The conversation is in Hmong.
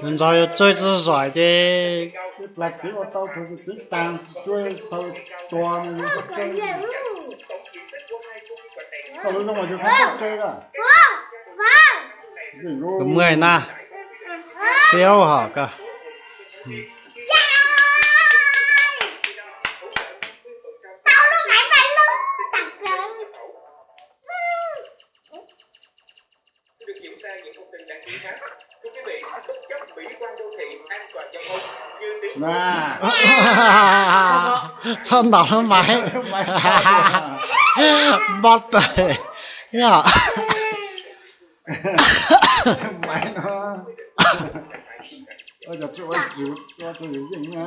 Ntxov yuav tsawg txog zom ces plas tsev ua tau txog tsev tas, tsawg txog tua no yus txawj. Txoj lub zoo yus txhob txawj lawm. Koj muaj na, siab hom koj. Txhob ntaus lub maiv. Npov tawm. Yog. Maiv no, ua cov txuj ua txwv ua tus yeej na.